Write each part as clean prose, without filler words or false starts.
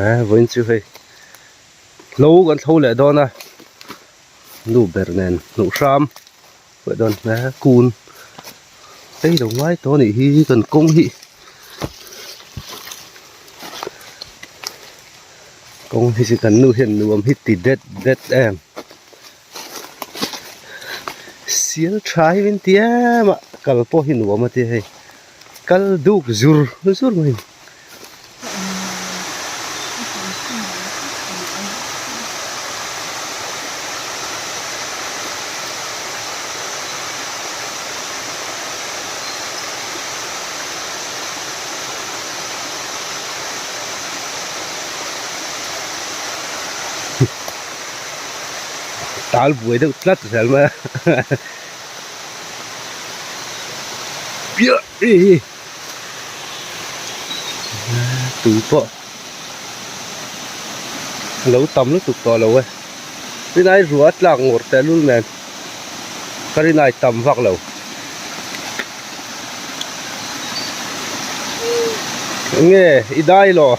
Vawiin chu hei hlo kan thlo leh dawn a nu ber nen hnuh hram pawh dawn hle kun ei lo ngai tawh a nih hi kan kawng hi kawng hi chu kan nu hian nuam hi ti det det em sial tha hi min ti em a kal pawh hi nuam a ti hei kal duk zur zur mai. Tal buai deuh tlat zel mai a piah hi. Tui pawh a lo tam lutuk tawh lo e rinai rua a tlak ngawrh teh lul nen ka rinai tam vak lo enge i dai law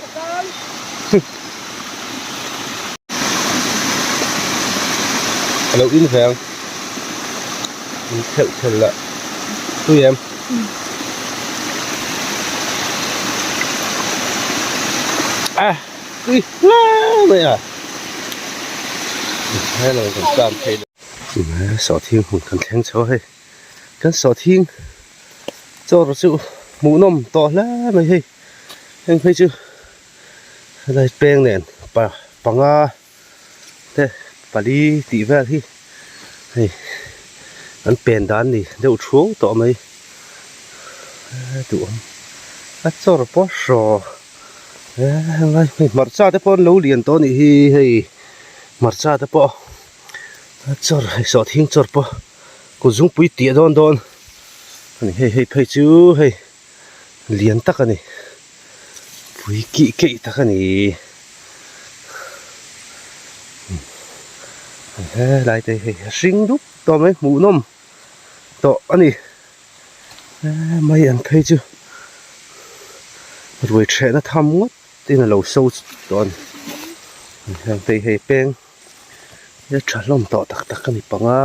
a lo in veng in thelh thelh lah tui em. A tui hle mai a hello kan tlan phei leh sawhthing hmun kan thleng chho a hei kan sawhthing chawr chu hmuhnawm tawh hle mai hei heng phei chu helai peng nen pa panga te pali tih vel hi hei an pen dan ni deuh thuau tawh mai duhawm a chawr pawh hraw helai hei hmarcha te pawh an lo lian tawh a nih hi hei hmarcha te pawh a chawr hei sawhthing chawr pawh kut zungpui tiah dawn dawn a ni hei hei phei chu hei lian tak a ni. Pui kih keih tak a ni. Helai te hi a hring dup tawh mai hmuhnawm tawh a ni. Mai an phei chu ruai thehna tham ngawt in a lo so tawh a ni. Heng te hi hei peng a tha hlawm tawh tak tak a ni panga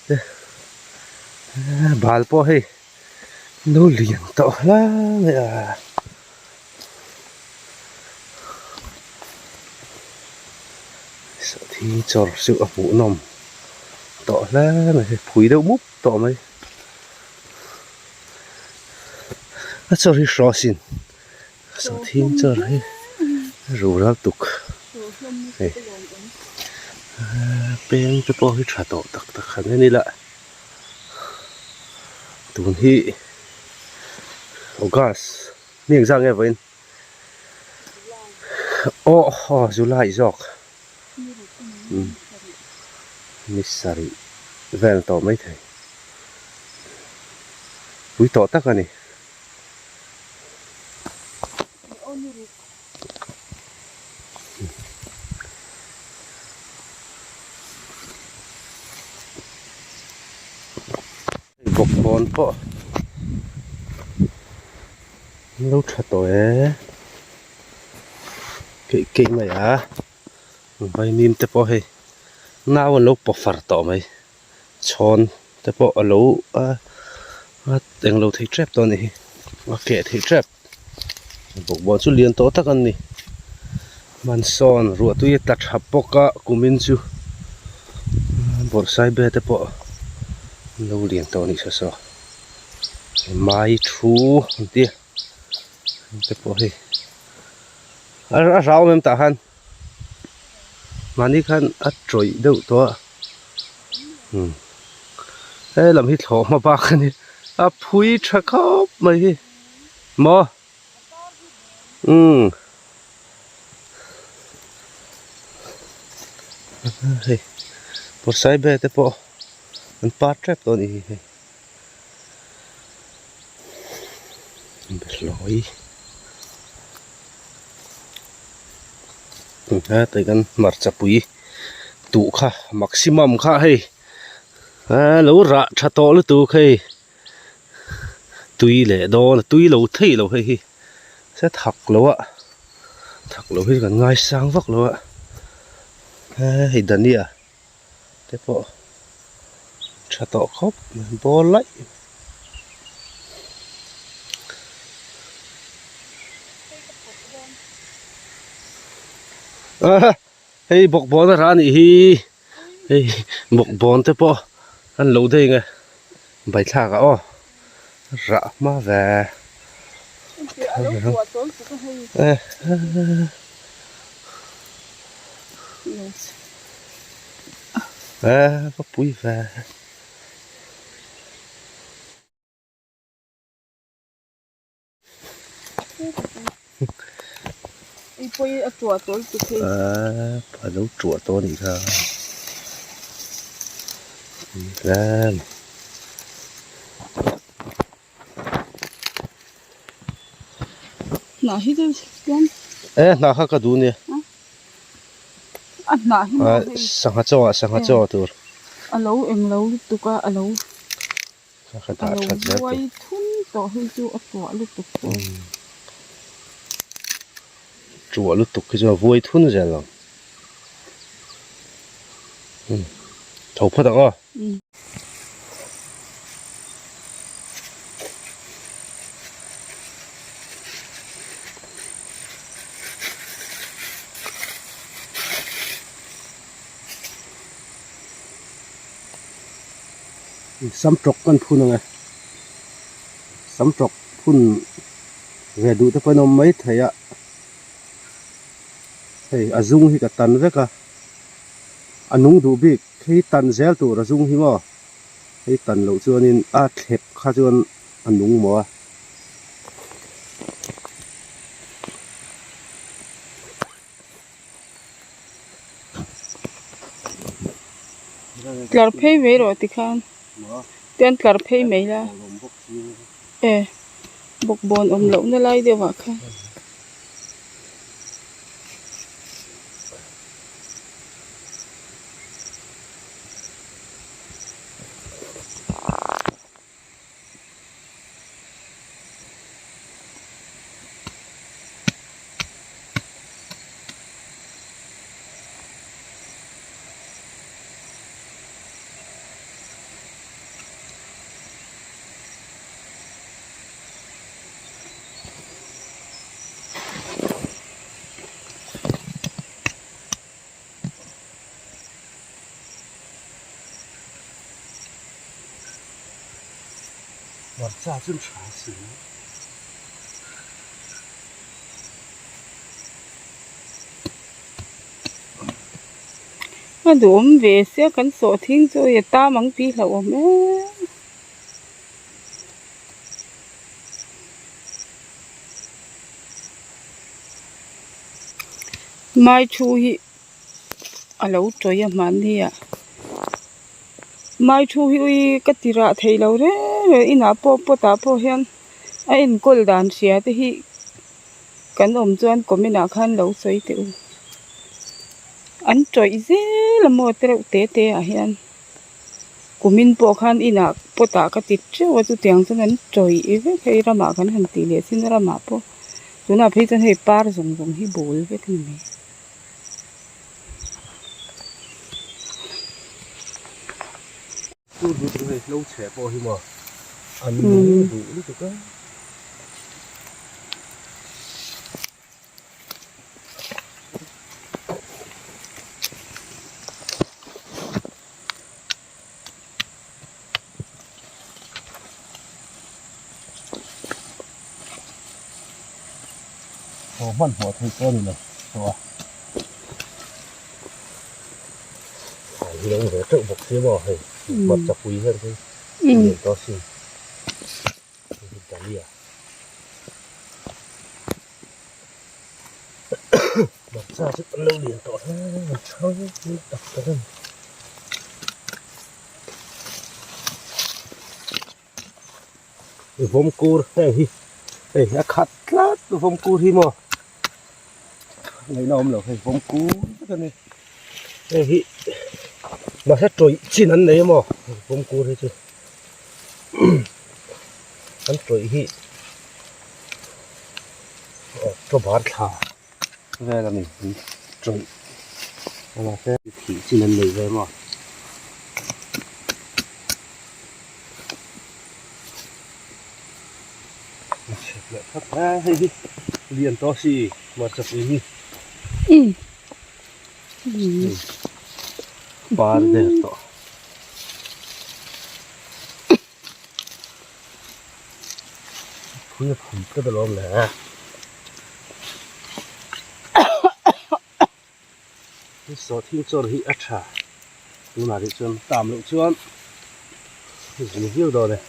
te bal pawh hei. No lian tawh hle mai a. Sawhthing chawr chu a hmuhnawm tawh hle mai hei phui deuh mup tawh mai. A chawr hi hraw asin sawhthing chawr hi rural tuk hei peng te pawh hi tha tawh tak tak han en ila. Tun hi August mi engzah nge vawiin aw aw July zawk ni sarih vel tawh maithei pui tawh tak a ni. Bawkbawn pawh an lo tha tawh e keih keih mai a vaimim te pawh hei nau an lo paw far tawh mai chhawn te pawh a lo a englo thei tep tawh a nih hi a keh thei tep. Bawkbawn chu lian tawh tak an ni hmansawn ruah tui a tla tha bawk a kumin chu bawrhsai be te pawh an lo lian tawh a nih saw saw mai thu an tia te pawh hei a rau em tah khan mahni khan a tawih deuh tawh a umm helam hi thlawh hma bak a ni a phui tha khawp mai hi. Maw? Umm. Hei pawrsai be te pawh an par tep tawh a nih hi hei. Behlawi. Hetah hian hmarcha pui tuh kha maximum kha hei lo rah tha tawh lutuk hei. Tui leh dawn a tui lo thei lo hei hi se thak lo a Thak lo hi kan ngaisang vak lo a, hei Dania te pawh tha tawh khawp mai ball laih. Hei bawkbawn a rah a nih hi, hei bawkbawn te pawh an lo daih ang e baithlak ah aw rah hma ve e va pui ve. A lo tuah tawh a nih kha tlem Hnah hi chu chuan e hnah kha ka duh nia a hnah hi maw hei sangha chaw ah sangha chaw tur a lo eng lo lutuk a a lo A lo buai thum tawh hi chu a tuah lutuk tawh. Tuah lutuk hi chu a vuai thun zel ang. Tho phawt ang aw. Sam tawk kan phun ang e sam tawk phun ve duh te pawh an awm mai thei a hei a zung hi ka tan vek a a nung duh bik hei tan zel tur a zung hi maw hei tan loh chuanin a thlep kha chuan a nung maw a. Tlar phei mai rawh tikhan tian tlar phei mai la e bawkbawn awm loh na lai deuh ah khan. Hmarcha chu tha si. A duhawm ve sia kan sawh thing chu hei a tam ang tih hlauhawm em. Mai thu hi a lo tawih a hmanni ah mai thu hi ui ka ti rah thei lo reng reng inah pawh pot ah pawh hian a enkawl dan hria te hi kan awm chuan comment ah khan lo sawi teh u an tawih zel a maw tereuh te te ah hian kumin pawh khan inah pot ah ka ti teuh a chutiang chuan an tawih vek hei ramah kan han tih leh chin ramah pawh. Tunah phei chuan hei par zawng zawng hi bul vek a ni mai. Chu duh chu hei hlo chhe pawh hi maw an nung duh lutuk a. Haw hmanhmawh theih pawh a ni lo tawh a. Ai hi lo ve teuh bawk sia maw hei hmarcha pui hian chu lian tawh asin hei hi dahlia hmarcha chu an lo lian tawh hle a thang tak tak a ni. Vawmkur heng hi hei a khat tlat vawmkur hi maw ngaihna awm lo hei vawmkur vek a ni hei hi mahse tawih chin an nei a maw vawmkur hi chu an tawih hi october thla. vel a ni an tawih a mahse thih chin an nei ve maw. A chhep leh phawt a hei hi lian tawh si hmarchapui hi par der tawh. Phui a phui tlat alawm le. Hei sawhthing chawr hi a tha tunah rih chuan tam loh chuan zir viau dawn e.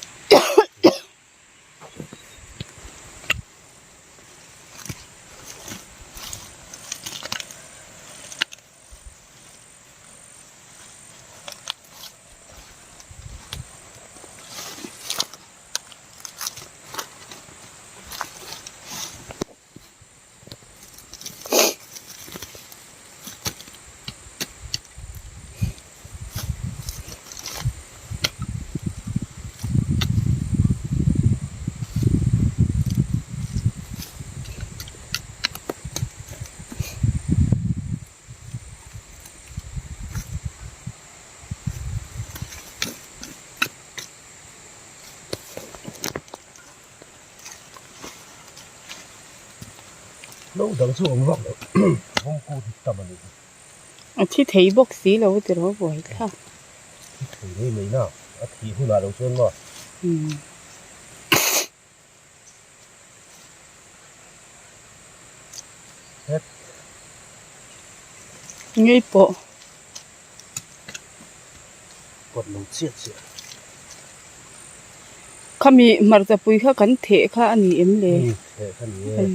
Lo dang chu awm vak lo vawng kut hi tam a ni. A thi thei bawk si lo ti rawh buai thlak. Thi thei mai mai na a thih hunah lo chuan maw. Het. Ngei pawh. Pawt lo chiah chiah. Khami hmarcha pui kha kan theh kha a ni em le? Theh kha ni e.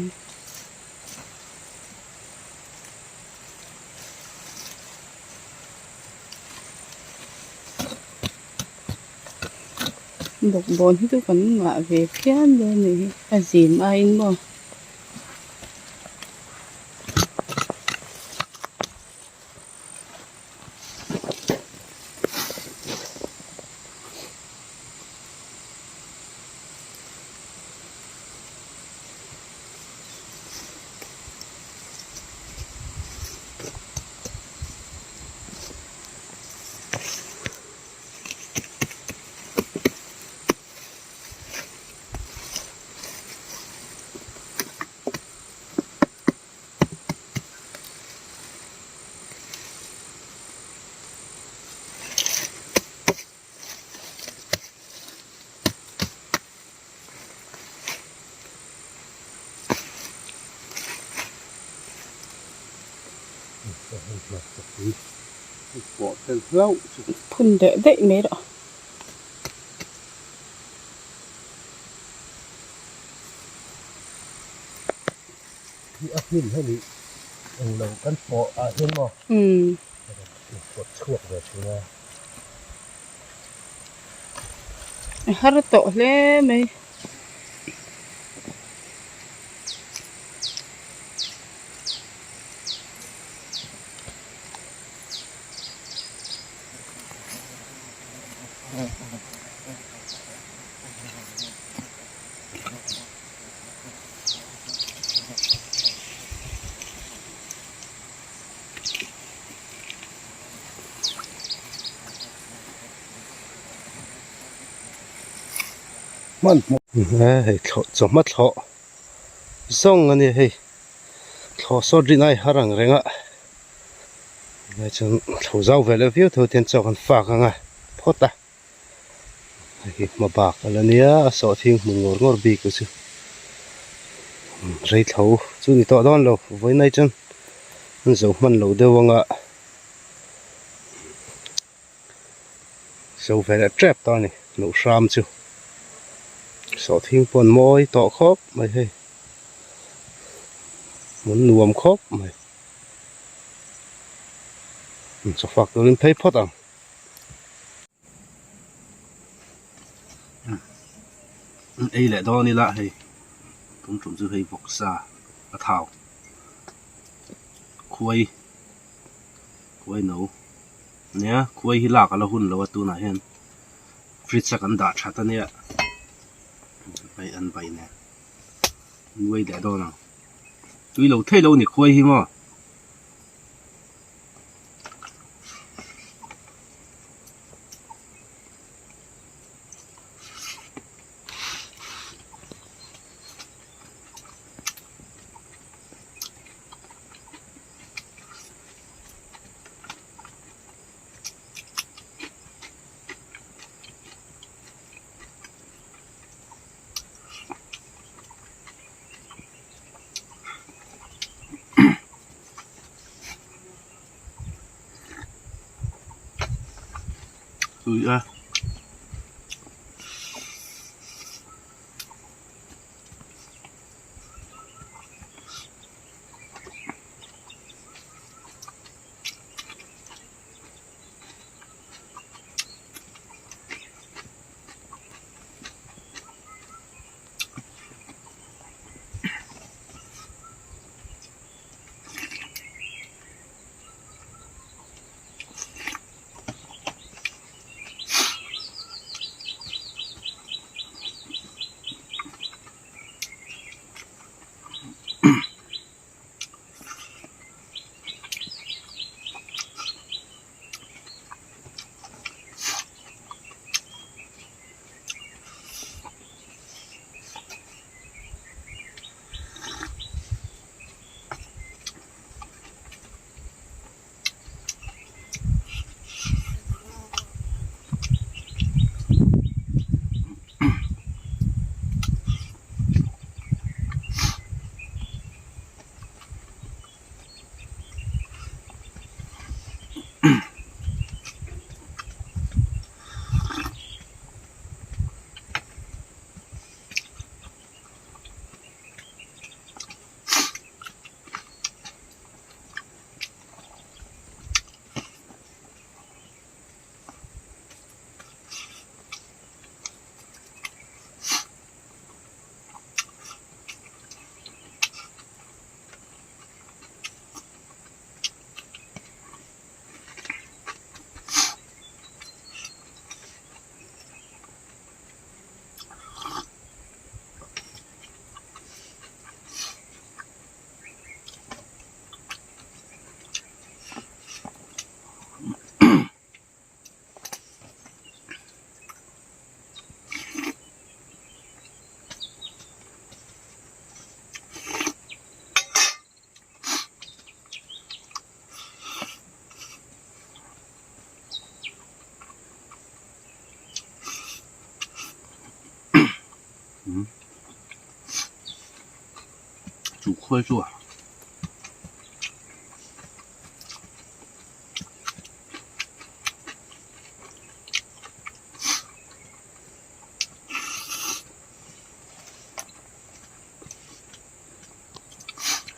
Bawkbawn hi chu kan ngah ve phian dawn a ni hi a zim aiin maw. Phun leh daih mai rawh. Hi a hnim hi ni englo kan pawh ah hian maw pawt chhuak ve thin a. A har tawh hle mai. Hman hmawh hei thlawh chawhma thlawh zawng a nia hei thlawh sawt rin ai har ang reng a tunlai chuan thlo zau ve leh viau tho te hian chaw kan fak ang a phawt a. Hei hma bak a la nia a sawhthing hmu ngawr ngawr bik te chu reithlo chu ni tawh dawn lo vawiin chuan an zo hman lo deuh anga zo ve leh tep ta a ni loh hram chu sawhthing pawh an mawi tawh khawp mai hei hmun nuam khawp mai chawfak turin phei phawt ang. Ei leh dawn ila hei tum tum chu hei vawksa a thau khuai khuai no nia khuai hi lak a la hun lo a tunah hian fridge a kan dah that ania hei an bai nen nuai leh dawn ang. Tui lo thei lo ni khuai hi maw. Tui a. Chu khuai chu a.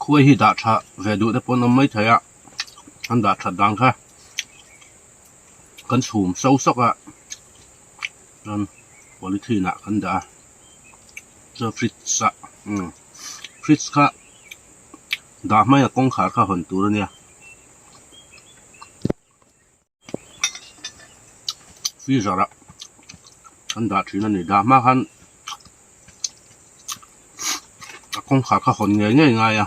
Khuai hi dah tha ve duh te pawh an awm mai thei a, an dah that dan kha kan chhum so sawk a, chuan polythene ah kan dah a, chuan fridge ah umm fridge kha dah hmain a kawngkhar kha hawn tur a nia. Freezer ah an dah thin a ni dah hma khan a kawngkhar kha hawn ngei ngei ngai a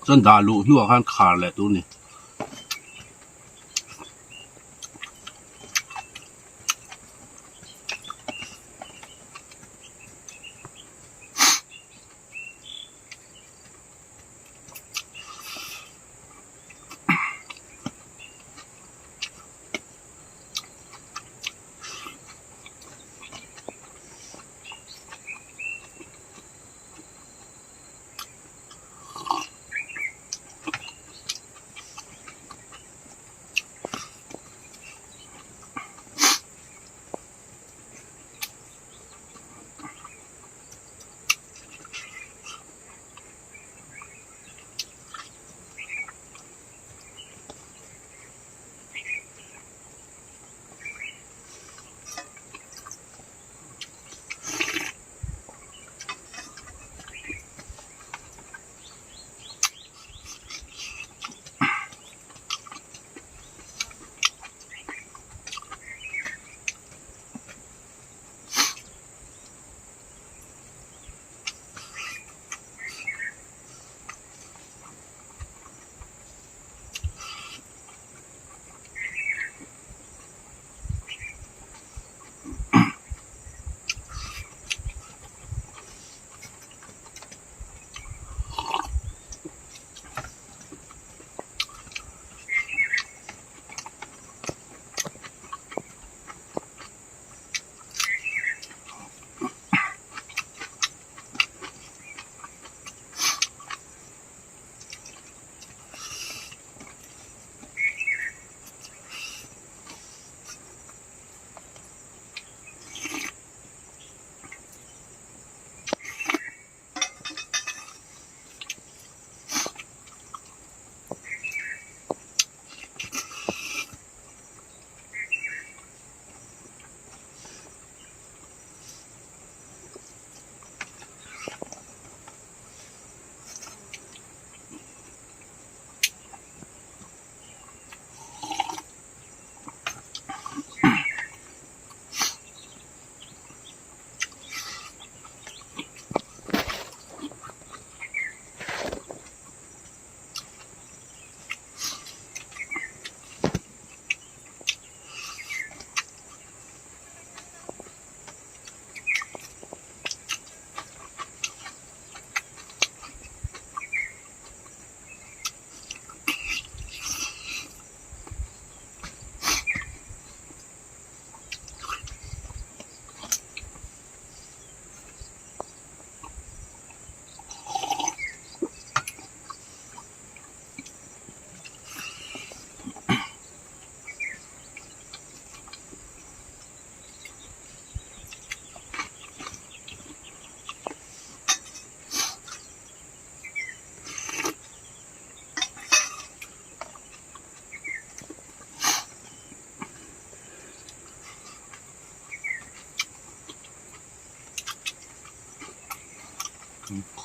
chuan dah luh hnuah khan khar leh tur a ni.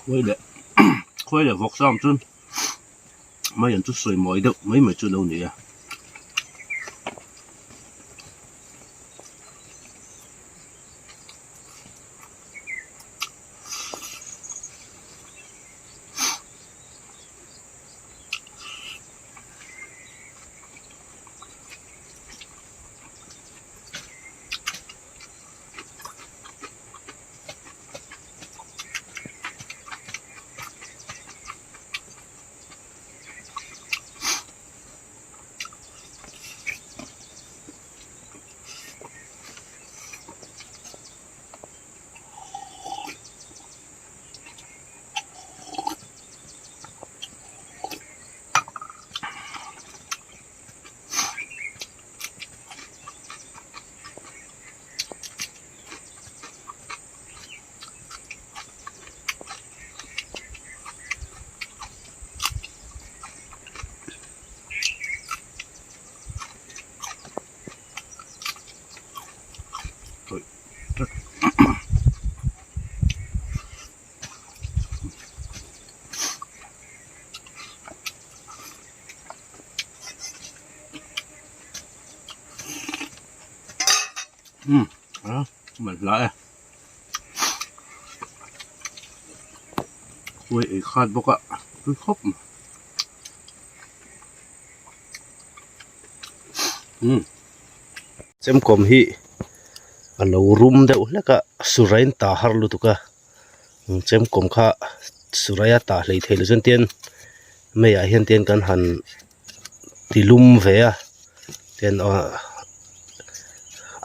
Khuai leh khuai leh vawk sam chuan mai an chu sawi mawi deuh mai mai chu a lo ni a. Um a man hla e khuai ei khat bawk a tui khawp mai um chemkawm hi a lo rum deuh hlek a surain ta har lutuk a chemkawm kha surai a tah hleithei lo chuan tian meiah hian tian kan han ti lum ve a tian ah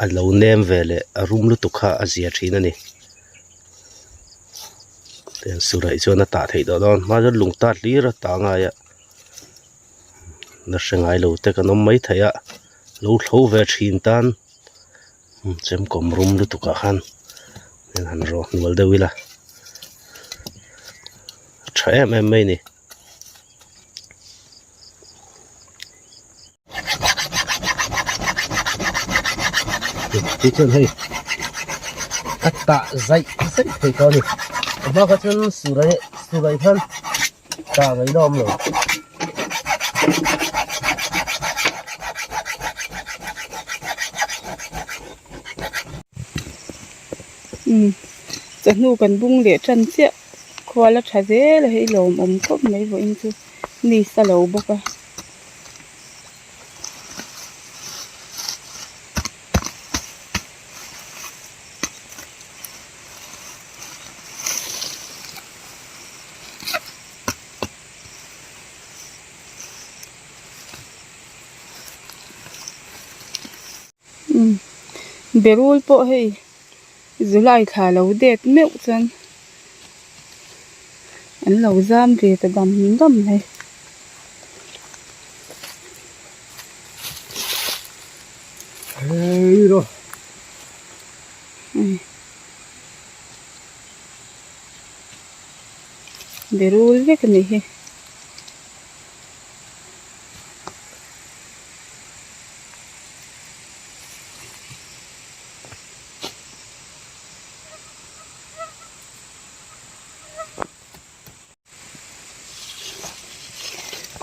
a lo nem ve leh a rum lutuk kha a zia thin a ni tian suraih chuan a tah theih tawh dawn hma chuan lung tat hlir a tah ngai a la hre ngai lo te kan awm mai thei a lo thlo ve thin tan chemkawm rum lutuk ah khan han rawh hnual deuh ila a tha em em mai a ni. Ti chuan hei a tah zaih zaih thei tawh a ni a hma kha chuan surai surai khan tah ngaihna a awm lo. Umm chawhnu kan bung leh tan chiah. Khual a tha zel a hei lawmawm khawp mai vawiin chu ni sa lo bawk a. Umm berul pawh hei July thla lo det meuh chuan an lo zam ve ta dam dam mai. Berul vek a nih hi.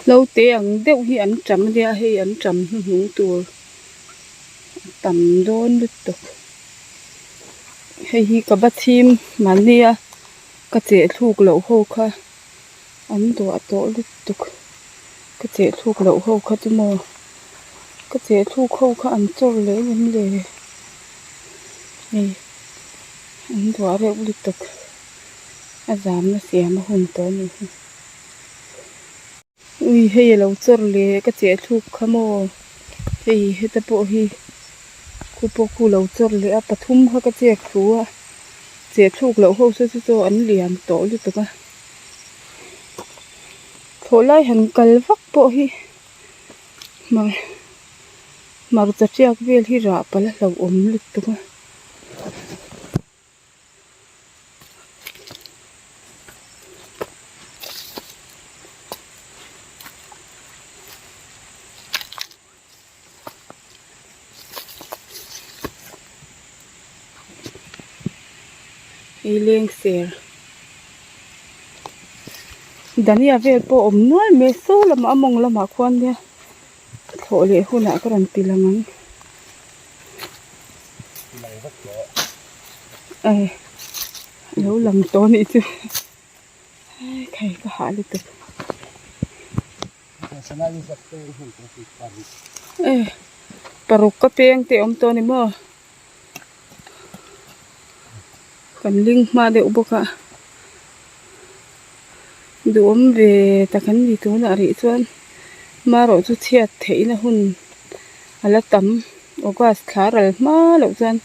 Naute ang deuh hi an tam ania hei an tam hnuhnung tur a tam dawn lutuk hei hi ka va chhim mahnia ka cheh thluk loh ho kha an duah tawh lutuk ka cheh thluk loh ho kha chu maw ka cheh thluk ho kha an chawr leh em le hei an duah reuh lutuk a zamna siam a hun tawh a nih hi ui hei a lo chawr leh ka cheh thluk kha maw hei heta pawh hi khu pawh khu lo chawr leh a pathum kha ka chek thu a cheh thluk loh ho saw chu chaw an lian tawh lutuk a. Thlawh lai han kal vak pawh hi hmar hmarcha tiak vel hi rah palh a hlauhawm lutuk a. Hei lengser. Dania vel pawh awm nual mai saw lamah a mawng lamah khuan nia thlawh leh hunah ka rawn ti lang ang. Ae a lo lang tawh a nih chu khai ka hah lutuk. Ae paruk ka peng te a awm tawh a ni maw. Kan ling hma deuh bawk a duhawm ve tak an ni tunah rih chuan marawh chu chhiat theihna hun a la tam august thla ral hma loh chuan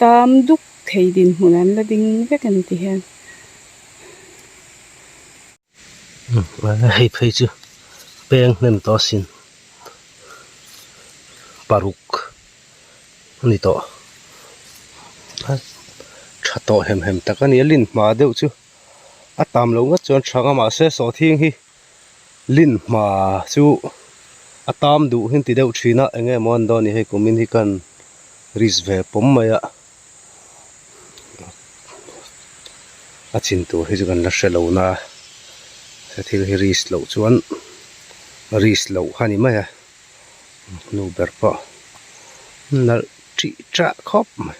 tam duk thei dinhmun an la ding vek a ni ti hian. Hei phei chu peng hnem tawh asin paruk a ni tawh a tha tawh hem hem tak a ni a lin hma deuh chu a tam loh ngawt chuan tha ang a mahse sawhthing hi lin hma chu a tam duh hi an ti deuh thin a eng nge maw an dawn ni hei kumin hi khan risk ve pawm mai a. A chin tur hi chu kan la hre lo na a thil hi risk loh chuan risk loh kha a ni mai a nu ber pawh nalh tih tah khawp mai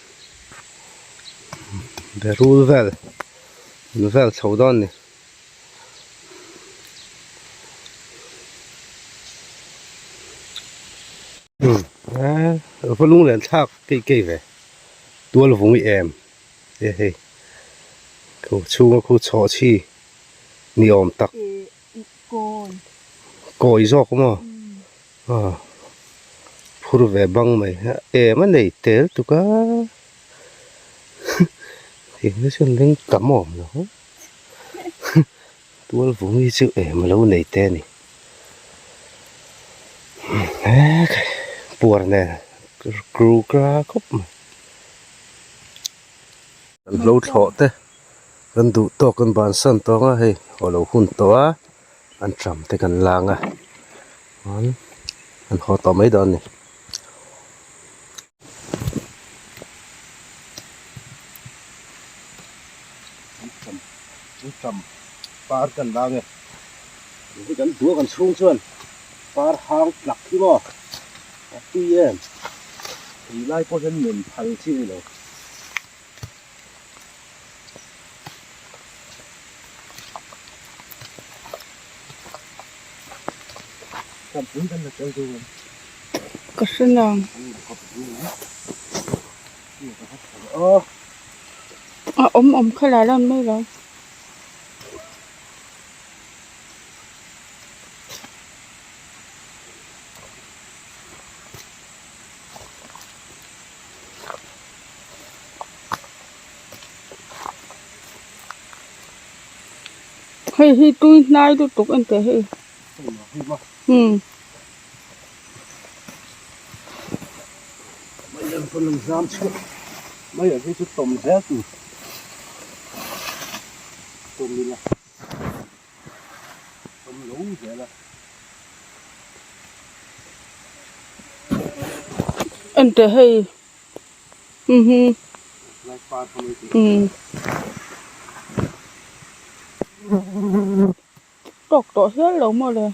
berul vel an vel chho dawn a ni. Va lunglen thlak keih keih ve tual vung i em e hei khu chhunga khu chhawh chhi ni awm tak kawi zawk maw aw phur ve bang mai em a nei tel tuk a engah chuan leng tam awm lo tual vung hi chu em a lo nei te a ni. Puar nen kru kra khawp mai kan hlo thlawh te kan duh tawk kan bansan tawng a hei aw lo hun tawh a an tram te kan lang a chuan an haw tawh mai dawn a ni. Par kan lang e. Hei kan duh a kan chhung chuan par hang tlak hi maw a tui em tui lai pawh hian men phal chi a ni lo. Ka hre nang. A awm awm kha la lan mai lo. Hei hi tui hnai lutuk a ni teh hei umm. Enteh hei mhm umm tawk tawh hial lo maw le.